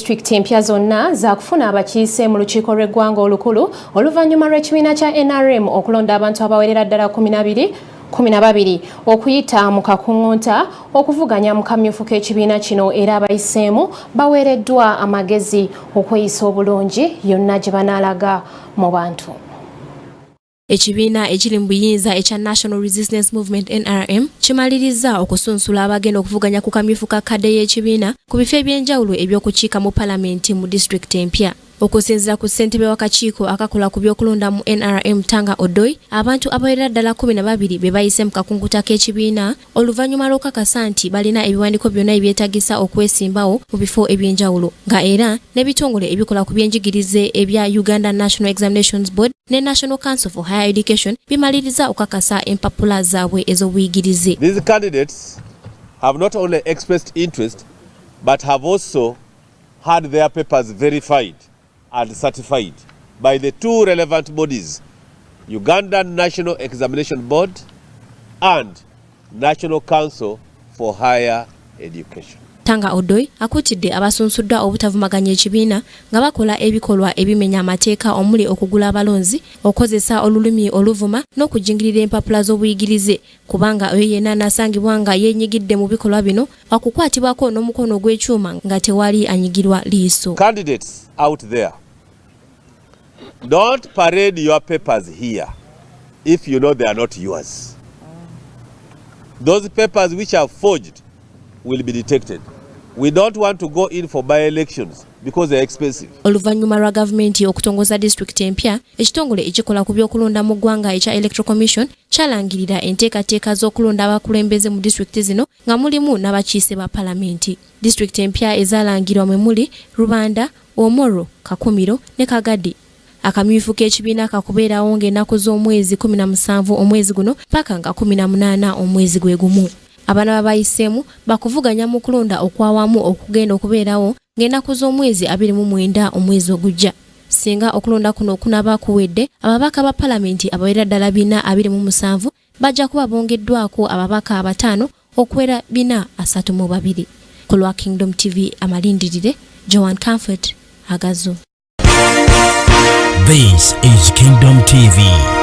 Disitulikiti empya zonna zaakufuna abakiise mu lukiiko lw'eggwanga olukulu oluvannyuma lw'ekibiina kya NRM okulonda abantu abawerera ddala 12 okuyita mu kakuŋŋunta okuvuganya mu kamyufu k'ekibiina kino. Era abayiseemu baweereddwa amagezi okweyisa obulungi yonna gye banaalaga mu bantu. Ekibiina ekiri mu buyinza ekya National Resistance Movement, NRM, kimalirizza okusunsula abagenda okuvuganya ku kamyufu ka kadde y'ekibiina ku bifo ebyenjawulo ebyokukiika mu palamenti mu disitulikiti empya. Okusinziira ku ssentebe w'akakiiko akakola ku by'okulonda mu NRM, Tanga Odoi, abantu abawerera ddala 12 be bayise mu kakunkuta k'ekibiina oluvannyuma lw'okukakasa nti balina ebiwandiiko byonna ebyetagisa okwesimbawo mu bifo ebyenjawulo, nga era n'ebitongole ebikola ku byenjigirize ebya Uganda National Examinations Board ne National Council for Higher Education bimaliriza okukakasa empapula zaabwe ez'obuyigirize. These candidates have not only expressed interest but have also had their papers verified and certified by the two relevant bodies, Uganda National Examination Board and National Council for Higher Education. Tanga Odoi akuutidde abasunsuddwa obutavumaganya ekibiina nga bakola ebikolwa ebimenya amateeka, omuli okugula abalonzi, okukozesa olulimi oluvuma n'okujingirira empapula z'obuyigirize, kubanga oyo yenna anaasangibwa nga yeenyigidde mu bikolwa bino wakukwatibwako n'omukono ogw'ekyuma nga tewali anyigirwa liiso. Candidates out there, don't parade your papers here if you know they are not yours. Those papers which are forged will be detected. We don't want to go in for by-elections because they're expensive. Oluvannyuma lwa gavumenti okutongoza disitulikiti empya, ekitongole ekikola ku by'okulonda mu ggwanga ekya Electoral Commission kyalangirira enteekateeka z'okulonda abakulembeze mu disitulikiti zino, nga mulimu n'abakiise ba palamenti. Disitulikiti empya ezaalangirwa mwe muli Rubanda, Omoro, Kakumiro ne Kagadi. Akamyufu k'ekibiina kakubeerawo ng'ennaku z'omwezi 17 omwezi guno paka nga 18 omwezi gwe gumu. Abaana babayiseemu bakuvuganya mu kulonda okwawamu okugenda okubeerawo ng'ennaku z'omwezi 29 omwezi ogujja. Singa okulonda kuno kunaaba kuwedde, ababaka ba palamenti abawerera ddala 427 bajja kuba bongeddwako ababaka abataano okuwera 432. Ku lwa Kingdom TV amalindirire, Joan Comfort Agazo. This is Kingdom TV.